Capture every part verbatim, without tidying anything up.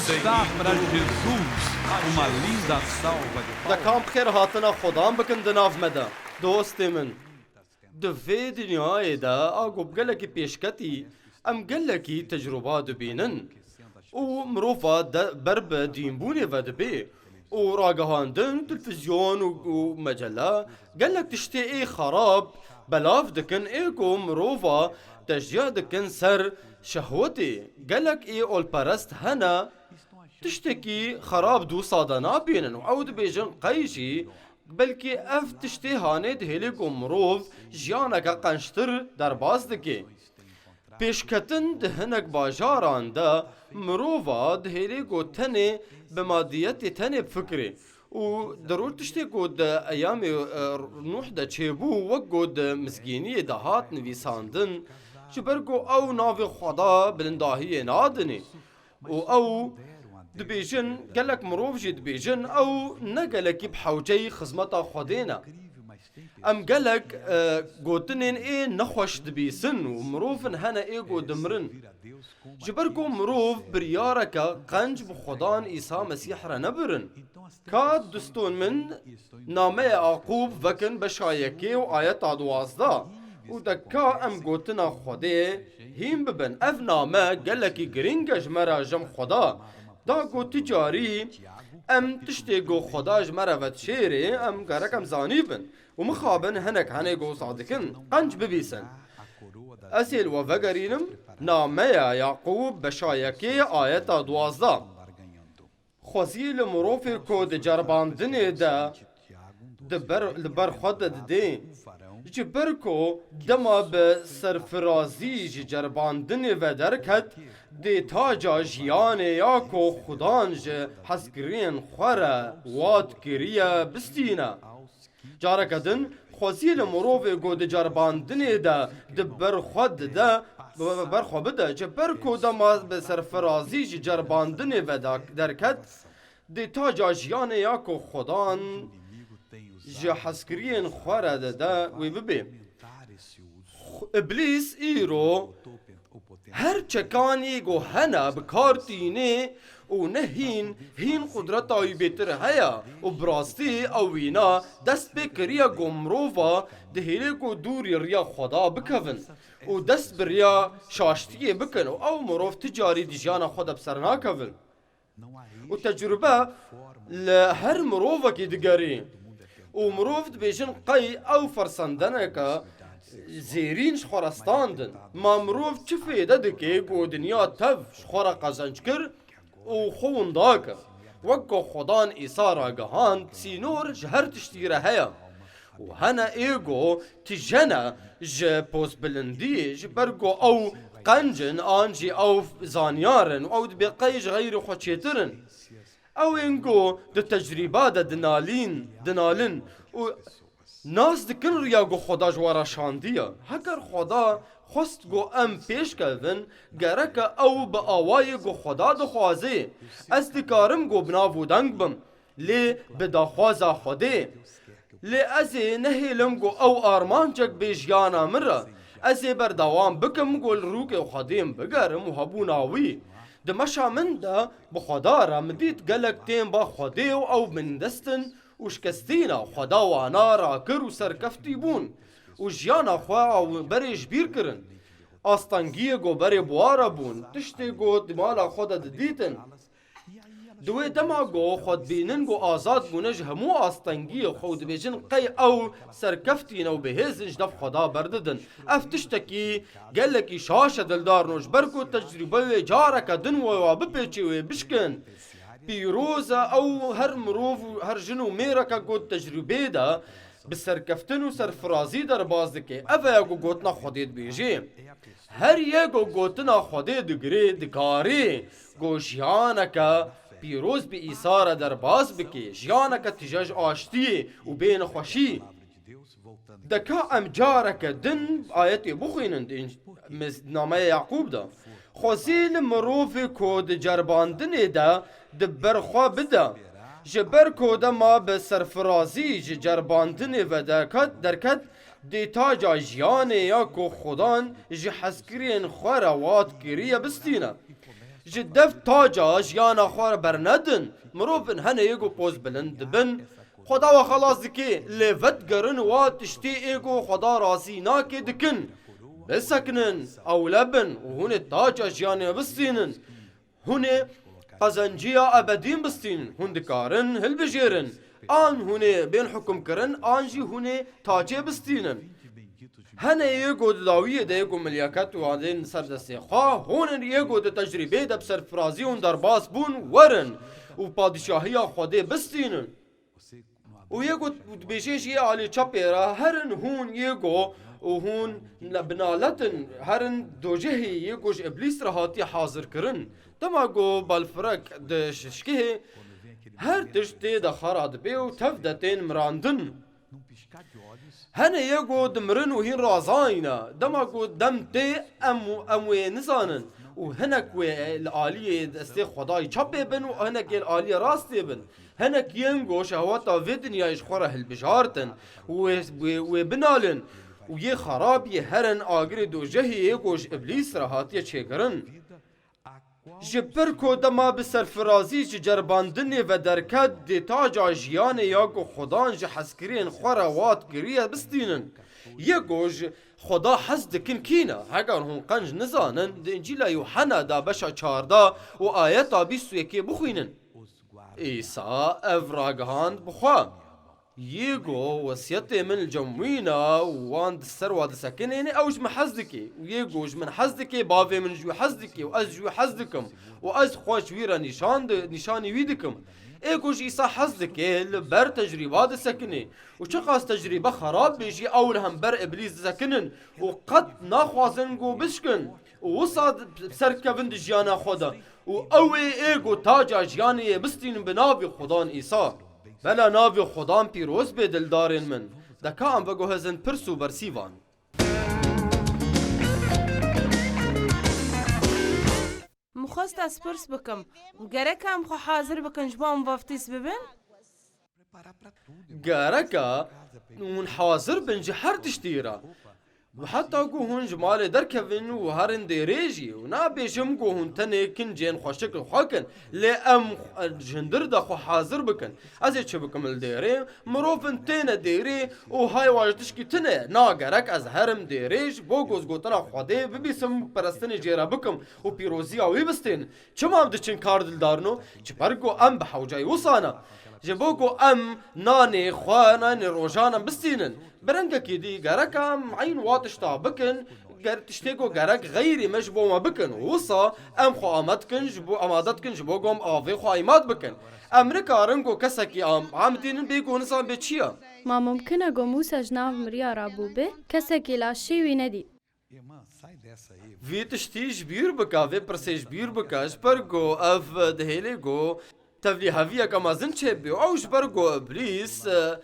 Dar para Jesus uma linda salva de palmas. Deka em xêr hatina Xudan bikin di nav me de. Dostê min, di vê dinyayê de a ku bi gelekî pêşketî, em gelekî tecrûba dibînin û mirova de ber bi dînbûnê ve dibe û ragihandin, televîzyon û, û mecela gelek tiştê ê xerab belav dikin, ê ku mirova teşciya dikin ser şehwetê. Gelek ê olperest hene, tiştekî xerab dûsa de nabînin û ew dibêjin qey jî belkî ev tiştê hanê dihêlê ku mirov jiyaneke qençtir derbas dike. Pêşketin di hinek bajaran de mirova dihêlê ku tenê bi madiyetê tenê bifikirê û di roj tiştê ku di eyamê, e, Nûh de çêbû, wek ku di mizgîniyê de hat nivîsandin, ji ber ku ew navê Xweda bilindahiyê nadinê. Û ew dibêjin, gelek mirov jî dibêjin, ew ne gelekî bi hewceyî xizmeta Xwedê ne. Em gelek, e, gotinên ê nexweş dibîsin û mirovin hene ê ku dimirin. Ji ber ku mirov biryareke qenc bi Xudan Îsa Mesîh re nebirin. Ka doston min, nameya Aqûb vekin beşa yekê û ayeta duwazdeh û de ka em gotina Xwedê hîn bibin. Ev name gelekî girîng e ji me re, ji em Xweda. Da ku tu carî em tiştê ku Xweda ji me re vedişêrê, em gerek em zanîbin û mixabin hinek henê ku wisa dikin, qenc bibîsin. Ez ê li we vegerînim, nameya Yaqûb beşa yekê ayeta duwazdeh. Xwezî li mirovê ku di ceribandinê de di ber, li ber xwe de didê. Ji ber ku dema bi serfirazî ji ceribandinê ve derket, dê taca jiyanê ya ku Xudan ji hezkiriyên xwe re wad kiriye bistîne. Careke din, xwezî li mirovê ku di ceribandinê de di ber xwe dide, bi ber xwe bide, ji ber ku dema bi serfirazî ji ceribandinê ve da-, derket, dê taca jiyanê ya ku Xudan ji hezkiriyên xwe re dide, wê bibê. Xu-, Îblîs îro her çekanî ku hene bi kar tînê û ne hîn, hîn qudreta wî bêtir heye û bi rastî ew wîna dest pê kiriye ku mirova dihêlê ku dûrî riya Xweda bikevin û dest bi riya şaştiyê bikin û ew mirov ti carî di jiyana xwe de bi ser nakevin. Û tecrube li her mirovekî digerî. Û mirov dibêjin qey ew fersendeneke zêrîn ji xwe re standin. Ma mirov çi fêde dike ku dinya tev ji xwe re qezenc kir û xwe winda kir? Wek ku Xudan Îsa ragihand, sînor ji her tiştî re heye. Û hene ê ku tije ne ji pozbilindiyê, ji ber ku ew qenc in an jî ew zanyar in û ew dibê qey ji xeyrê xwe çêtir in. Ew ên ku di tecrîba de dinalîn, dinalin û nas dikin riya ku Xweda ji we re şandiye. Heger Xweda xwest ku em pêş kevin, gereke ew bi awayê ku Xweda dixwaze. Ez dikarim ku bi nav û deng bim, lê bi daxwaza Xwedê. Lê ez ê nehêlim ku ew armancek bê jiyana min re. Ez ê berdewam bikim ku li rûkê Xwedê min bigerim û hebûna wî. Di meşa min de bi Xweda re min dît gelek tên ba Xwedê û ew bindest in û şikestîna Xweda wana rakir û serkeftî bûn û jiyana xwe a berê ji bîr kirin. Astengiyê ku berê bi wan re bûn, tiştê ku di mala xwe de didîtin. Di wê dema ku xwe dibînin ku azad bûne ji hemû astengiyê xwe û dibêjin qey ew serkeftî ne û bihêz in, ji dev Xweda berdidin. Ev tiştekî gelekî şaş e dildarno, ji ber ku tecrûbe wê careke din wê wa bipêçê wê bişkin. Pîroz e ew her mirov û her jin û mêreke ku tecrûbê de bi serkeftin û serfirazî derbas dike. Ev e ya ku gotina Xwedê dibêje. Her yek ku gotina Xwedê digire, dikarê ku jiyaneke pîroz bi Îsa re derbas bike, jiyaneke tije ji aştiyê û bê nexweşî. Deka em careke din ayetê bixwînin di Înc-, mez-, nameya Yaqûb de. Xwezî li mirovê ku di ceribandinê de di ber xwe bide. Ji ber ku dema bi serfirazî ji ceribandinê ve derket, derket, dê taca jiyanê ya ku Xudan ji hezkiriyên xwe re wad kiriye bistîne. Ji dev taca jiyana xwe re bernedin. Mirov in hene yê ku poz bilind dibin. Xweda we xelas dike, lê vedigerin wa tiştê ê ku Xweda razî nake dikin. Bisekinin, ewle bin û hûn ê taca jiyanê bistînin. Hûn ê qezenciya ebedîn bistînin. Hûn dikarin hilbijêrin. An hûn ê bên hukumkirin, an jî hûn ê tacê bistînin. Hene yê ku di dawiyê de yê ku milyeket û adên ser destê xwe, hûn in yê ku di tecrîbê de bi serfirazî hûn derbas bûn, werin û padîşahiya Xwedê bistînin. Û yê ku dibêjê jî yê alî çepê re, herin hûn yê ku û hûn ne-, bi nalet in, herin dojehê yê ku ji Îblîs re hatiye hazirkirin. Dema ku balfirek dişkihê, her tişt tê de xera dibe û tev de tên mirandin. Hene yê ku dimirin û hîn razayî ne. Dema ku dem tê, em, em wê nizanin. Û hinek wê li aliyê destê Xwedayî çepê bin û hinek ê li aliyê rastê bin. Hinek yên ku şehweta vê dinyayê ji xwe re hilbijartin û wê, wê, wê binalin û yê xerab yê herin agirê dojehê yê ku ji Îblîs re hatiye çêkirin. Ji pir ku dema bi serfirazî ji ceribandinê ve derket, dê taca jiyanê ya ku Xudan ji hezkiriyên xwe re wat kiriye bistînin. Yê ku ji Xuda hez dikin kî ne? Heger hûn qenc nizanin, di Încîla Yûhena de beşa çardeh û ayeta bîst û yekê bixwînin. Îsa ev ragihand bi xwe. Yê go, wesiyetê min li cem wî ne û wan di ser wa disekinêne, ew ji min hez dike. Û yê go ji min hez dike, bavê min ji wî hez dike û ez ji wî hez dikim. Û ez xwe ji wî re nîşan di, nîşanî wî dikim. Ê go ji Îsa hez dike, li ber tecrîba disekine. Û çiqas tecrîbe xerab be jî, ew li hember Îblîs disekinin û qet naxwazin ku bişkin. Û wisa di, serkevin di jiyana xwe de. Û ew ê, ê ku taca jiyanê yê bistînin bi navê Xudan Îsa. Bela navê Xudan pîroz bê dildarên min. De ka em veguhezin pirs û bersîvan. Min xwest ez pirs bikim. Gerek em xwe hazir bikin ji bo em vaftîs bibin? Gerek e hûn hazir bin ji her tiştî re. Û heta ku hûn ji malê derkevin û herin dêrê jî, û nabêjim ku hûn tenê kincên xweşik li xwe kin, lê em ji hundir de xwe hazir bikin. Ez ê çi bikim li dêrê? Mirov in têne dêrê û hay wa ji tişkî tune. Na gerek ez herim dêrê ji bo ku ez gotina Xwedê bibîsim, perestinê jê re bikim û pîroziya wî bistên. Çima em diçin kar dildarino? Ji ber ku em bi hewcayî wisa ne. Ji bo ku em nanê xwe, nanê rojan em bistînin. Bi rengekî dî gerek em eyn wa tişta bikin, ger tiştê ku gerek xeyrî me ji bo me bikin. Wisa em xwe amad dikin, ji bo, amade dikin, ji bo ku em avê xwe îmad bikin. Em nikarin ku kesekî am, em dînin bê ku nizan bê çi ye. Ma mumkin e ku Mûsa ji nav miriya rabû be, kesekî laşê wî nedî. Vî tiştî ji bîr bike, vê pirsê ji bîr bike, ji ber ku ev dihêlê ku tevlîheviyeke mezin çêbû. Ew ji ber ku Îblîs, e,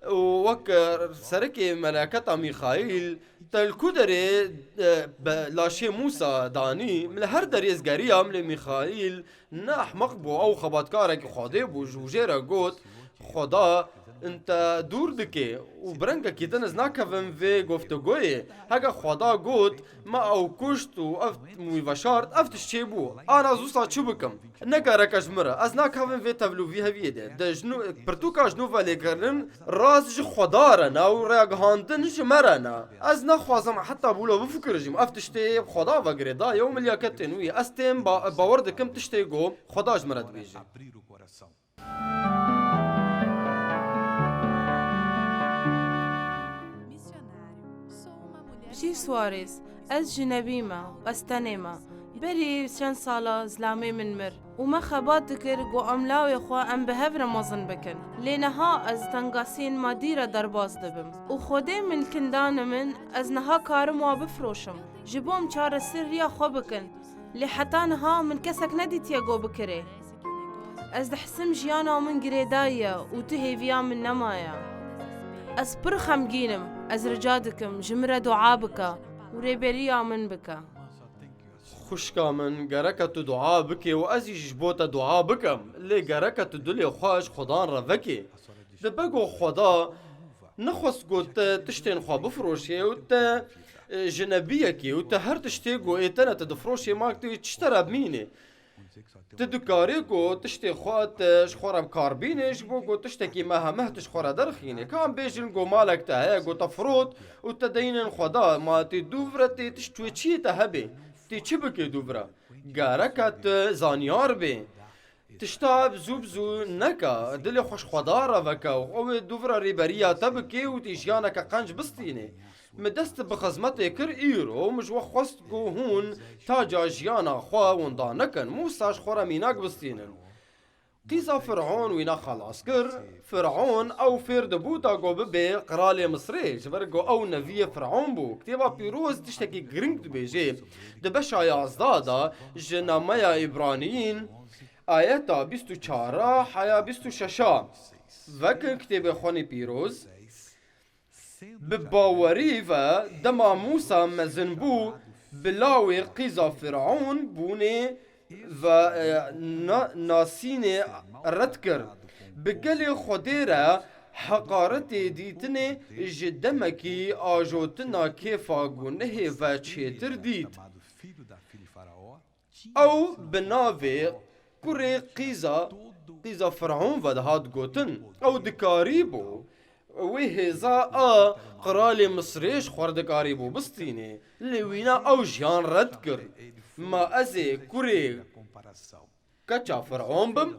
û wek, e, serekê meleketa Mîxaîl, te li ku derê, e, be, laşê Mûsa danî, min li her derê ez geriyam, lê Mîxaîl ne ehmeq bû, ew xebatkarekî Xwedê bû, ji jê re got, Xweda in te dûr dike û bi rengekî din ez nakevim vê goftegoyê. Heke Xweda got, me ew kuşt û ev wî veşart, ev tişt çêbû. Ana ez wisa çi bikim? Ne gerek e ji min re. Ez nakevim vê tevlûvî heviyê de. De ji nû, pirtûka ji nû velêkirin rast ji Xweda re ne û ragihandin ji me re ne. Ez naxwazim heta bûlo bifikirijim. Ev tiştê Xweda ve girêdayî û milyaketên wî. Ez têm ba-, bawer dikim tiştê ku Xweda ji min re dibêje. Jî Suarez, ez jinebî me, ez tenê me. Berî çend sala zilamê min mir û me xebat dikir ku em lawê xwe em bi hev re mezin bikin. Lê niha ez tengasiyên madî re derbas dibim û Xwedê min kindanê min, ez niha karim wa bifroşim. Ji bo em çareseriya xwe bikin. Lê heta niha min kesek nedîtiye ku bikirê. Ez dihsim jiyana min girêdayî ye û tu hêviya min nemaye. Ez pir xemgîn im. Ez rica dikim, ji min re dua bike û rêberiya min bike. Xwişka min, gereke tu dua bikê û ez jî ji bo te dua bikim. Lê gereke tu dilê xwe ji Xudan re vekê. Dibe ku Xweda nexwest ku te tiştên xwe bifiroşê û te, e, jinebiyekî û te her tiştê ku ê te ne te difiroşê, ma tu yê çi te re bimînê. Tu dikarî ku tiştê xwe te ji xwe re bi kar bînê, ji bo ku tiştekî mehemeh tu ji xwe re derxînê. Ka em bêjin ku malek te heye ku te firot û te deynin xwe da, ma tê dûv re tê tişt wê çiyê te hebê? Tê çi bikê dûv re? Gereke tu zanyar bê. Tişta bi zû bi zû neke, dilê xwe ji Xweda re veke û ew ê dûv re rêberiya te bikê û tê jiyaneke qenc bistînê. Min dest bi xizmetê kir, îro min ji we xwest ku hûn taca jiyana xwe winda nekin, Mûsa ji xwe re mînak bistînin. Qîza Fir'on wîna xelas kir. Fir'on ew fêr dibû da ku bibe qiralê Misrê, ji ber ku ew neviyê Fir'on bû. Kitêba Pîroz tiştekî giring dibêje. Di beşa yazdeh de ji nameya Îbraniyîn, ayeta bîst û çar a heya bîst û şeş a. Vekin kitêbê xwenî pîroz. Bi bawerî ve dema Mûsa mezin bû, bi lawê qîza Fir'on bûnê ve, e, na-, nasînê red kir. Bi gelê Xwedê re heqaretê dîtinê ji demekî ajotina kêfa gunehê ve çêtir dît. Ew bi navê kurê qîza, qîza Fir'on ve dihat gotin. Ew dikarîbû wê hêza a qiralê Misrê ji xwe re dikarîbû bistînê. Lê wîna ew jiyan red kir. Ma ez ê kurê keça Fir'on bim?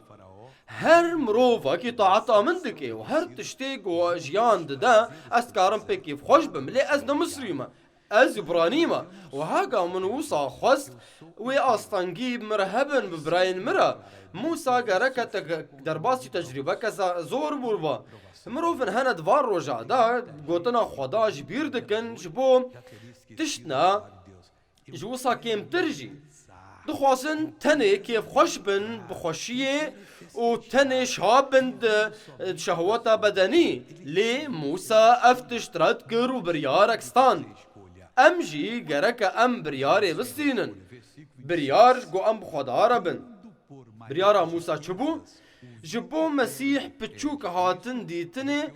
Her mirovekî taeta min dike û her tiştê ku jiyan dide, ez dikarim pê kêfxweş bim. Lê ez ne Misrî me. Ez Îbranî me. Û heka min wisa xwest wê astengî bi min re hebin, bi birayên min re. Mûsa gereke te derbasî tecrûbeke ze-, zor bûrba. Mirovin hene di van roja de gotina Xweda ji bîr dikin, ji bo tiştna ji wisa kêmtir jî. Dixwazin tenê kêfxweş bin bi xweşiyê û tenê şa bin di, di şehweta bedenî. Lê Mûsa ev tişt red kir û biryarek stand. Em jî gereke em biryarê bistînin. Biryar ku em bi Xweda re bin. Biryara Mûsa çi bû? Ji bo Mesîh piçûk hatin dîtinê,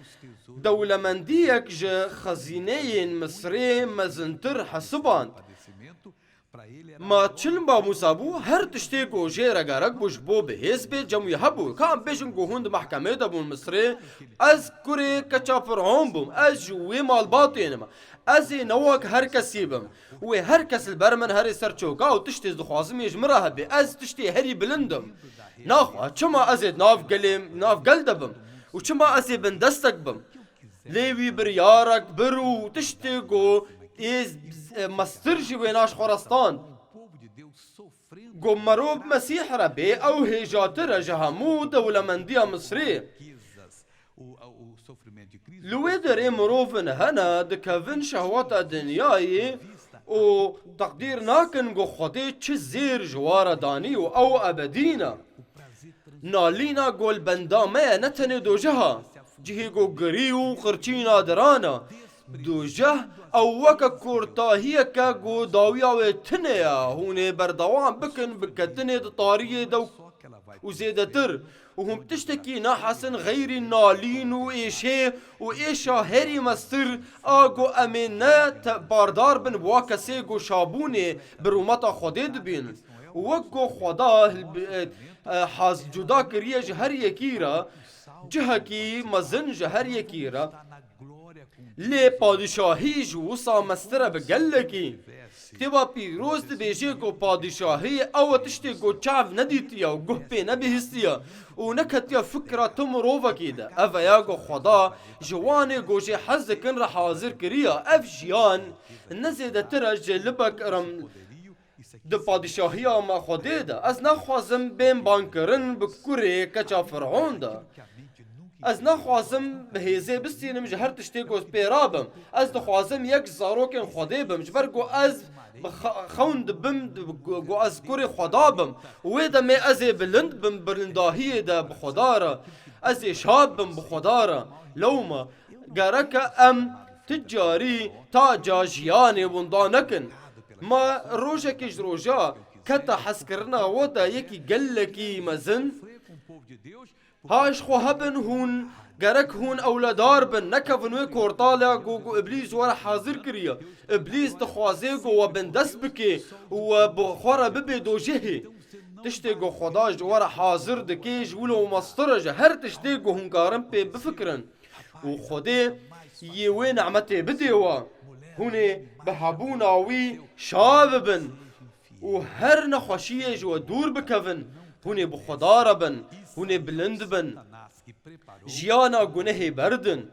dewlemendiyek ji xezîneyên Misrê mezintir hesiband. Ma çi li ba Mûsa bû? Her tiştê ku jê re gerek bû ji bo bi hêz bê, cem wî hebû. Ka em bêjin ku hûn di mehkemê de bûn Misrê, ez kurê keça Fir'on bûm, ez ji wê malbatê me. Ez ê ne wek her kesî bim. Wê her kes li ber min herê ser çoka û tiştê ez dixwazim ê ji min re hebe. Ez tiştê herî bilind im. Naxwe, çima ez ê di nav gelê, nav gel de bim? Û çima ez ê bindestek bim? Lê wî biryarek bir û tiştê ku ê, e, mestir ji wêna ji xwe re stand. Ku merov bi Mesîh re bê, ew hêjatir e ji hemû dewlemendiya Misrê. Li wê derê mirovin hene dikevin şehweta dinyayê û teqdîr nakin ku Xwedê çi zêr ji wa re danî û ew ebedî ne. Nalîna ku li benda me ye ne tenê dojeha, cihê ku girî û qirçîna diran e. Dojeh ew weke kurtahiyeke ku dawiya wê tune ye, hûn ê berdewam bikin bi ketinê di tariyê de û, û zêdetir. Û hûn bi tiştekî nahesin xeyrî nalîn û êşê û êşa herî mestir a ku em ê ne te-, bardar bin bi wa kesê ku şabûnê bi rûmeta Xwedê dibînin. Û wek ku Xweda hilbi-, e, e, haz cuda kiriye ji her yekî re, cihekî mezin ji her yekî re. Lê padîşahî ji wisa mestir e bi gelekî. Kitêba Pîroz dibêje ku padîşahî ew e tiştê ku çav nedîtiye û guh pê nebihîstiye û neketiye fikra tu mirovekî de. Ev e ya ku Xweda ji wanê ku jê hez dikin re hazir kiriye. Ev jiyan ne zêdetir e ji libek rem-, di padîşahiya me Xwedê de. Ez naxwazim bêm bankirin bi kurê keça Fir'on de. Ez naxwazim bi hêzê bistînim ji her tiştê ku pê rabim. Ez dixwazim yek ji zarokên Xwedê bim, ji ber ku ez bi xe-, xewn dibim, di-, ku, ku ez kurê Xweda bim. Wê demê ez ê bilind bim, bilindahiyê de bi Xweda re. Ez ê şad bim bi Xweda re. Lewma, gereke em ti carî taca jiyanê winda nekin. Ma rojekê ji roja keta hezkirina we de yekî gelekî mezin. Ha ji xwe hebin hûn, gerek hûn ewledar bin, nekevin wê kortala ku, ku Îblîs we re hazir kiriye. Îblîs dixwaze ku we bindest bike û we bi xwe re bibe dojehê. Tiştê ku Xweda ji we re hazir dike ji wilo û mestir e, ji her tiştê ku hûn karin pê bifikirin. Û Xwedê yê wê nemetê bidê we. Hûn ê bi hebûna wî şa bibin û her nexweşiyê ji we dûr bikevin. Hûn ê bi Xweda re bin, hûn ê bilind bin. Jiyana gunehê berdin.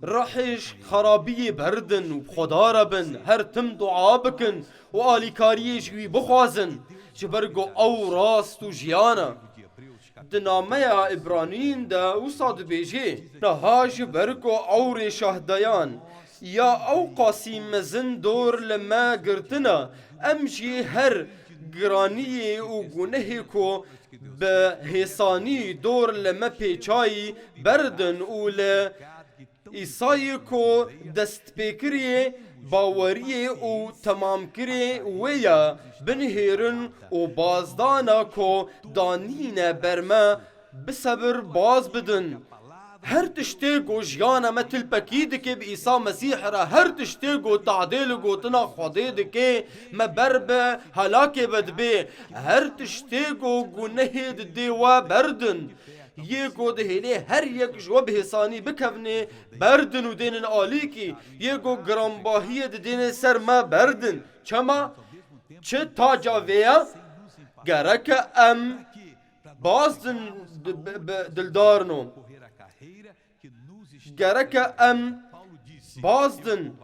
Rihê ji xerabiyê berdin û bi Xweda re bin. Her tim dua bikin û alîkariyê ji wî bixwazin. Ji ber ku ew rast û jiyan e. Di nameya Îbranîn de wisa dibêje, niha ji ber ku ewrê şahdeyan ya ew qasî mezin dor li me girtine, em jî her giraniyê û gunehê ku bi hêsanî dor li me pêçayî berdin û li Îsayê ku destpêkirê baweriyê û temamkirê wê ye, binihêrin û bazdana ku danîne ber me bi sebir baz bidin. Her tiştê ku jiyana me tilpekî dike bi Îsa Mesîh re, her tiştê ku tahdê li gotina Xwedê dike, me ber bi helakê ve dibe. Her tiştê ku gunehê didê we berdin. Yê ku dihêlê her yek ji we bi hêsanî bikevnê, berdin û dênin alîkî. Yê ku giranbahiyê didênê ser me, berdin. Çima? Çi taca vê ye? Gereke em bazdin di-, bi-, bi-, dildarno. Gereke em bazdin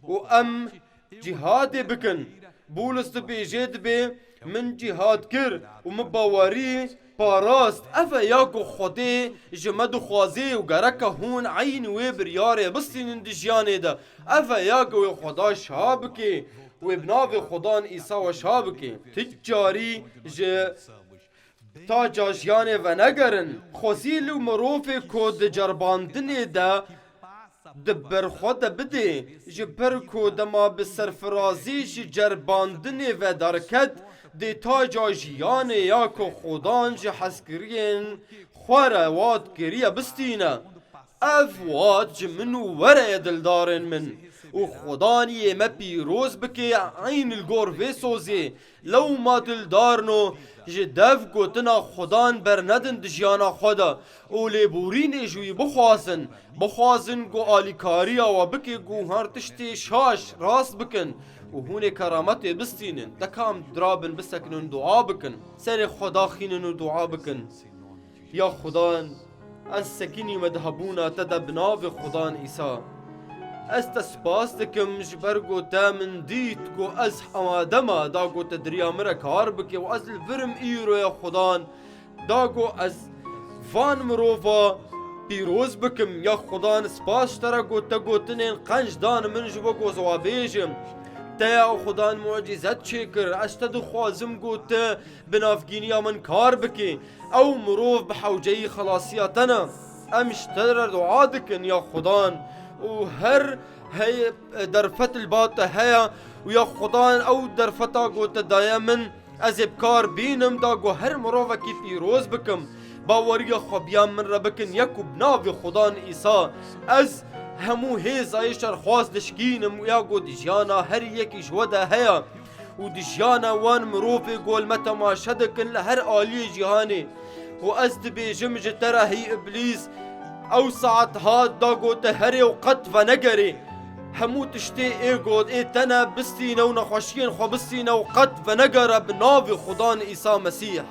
û em cîhadê bikin. Bûlis dibêje, dibê, min cîhad kir û min bawerî parast. Ev e ya ku Xwedê ji me dixwazê û gereke hûn eynî wê biryarê bistînin di jiyanê de. Ev e ya ku wê Xweda şa bikê, wê bi navê Xwedan Îsa we şa bikê. Ti carî ji taca jiyanê venegerin. Xwezî li mirovê ku di ceribandinê de di ber xwe de bidê, ji ber ku dema bi serfirazî ji ceribandinê ve derket, dê taca jiyanê ya ku Xudan ji hezkiriyên xwe re wat kiriye bistîne. Ev wat ji min û we re ye, dildarên min. Û Xudan yê me pîroz bike, eyn li gor vê sozê. Lewma dildarno, ji dev gotina Xudan bernedin di jiyana xwe de û lêborînê ji wî bixwazin. Bixwazin ku alîkariya we bike ku her tiştê şaş rast bikin û hûn ê kerametê bistînin. Te kam dirabin bisekinin dua bikin. Serê xwe daxînin û dua bikin. Ya Xudan, ez sekinîme di hebûna te de bi navê Xudan Îsa. Ez te spas dikim ji ber ku te min dît ku ez amade me, da ku te di riya min re kar bike û ez li vir im îro ya Xudan, da ku ez van mirova pîroz bikim. Ya Xudan, spas ji te re ku te gotinên qenc dan min ji bo ku ez wa bêjim. Te ya Xudan mucîzet çêkir. Ez te dixwazim ku te bi navgîniya min kar bikî. Ew mirov bi hewceyî xelasiya te ne. Em ji te re dua dikin ya Xudan û her heye derfet li ba te heye û ya Xudan ew derfeta ku te daye min, ez ê bi kar bînim da ku her mirovekî pîroz bikim. Baweriya xwe biya min re bikin ya ku bi navê Xudan Îsa ez hemû hêzayê şerxwaz dişkînim û ya ku di jiyana her yekî ji we de heye. Û di jiyana wan mirovê ku li me temaşe dikin li her aliyê cîhanê. Û ez dibêjim ji te re, hey Îblîs, ew saet hat da ku te herê û qet venegerê. Hemû tiştê ê got ê te ne bistîne û nexweşiyên xwe bistîne û qet venegere bi navê Xudan Îsa Mesîh.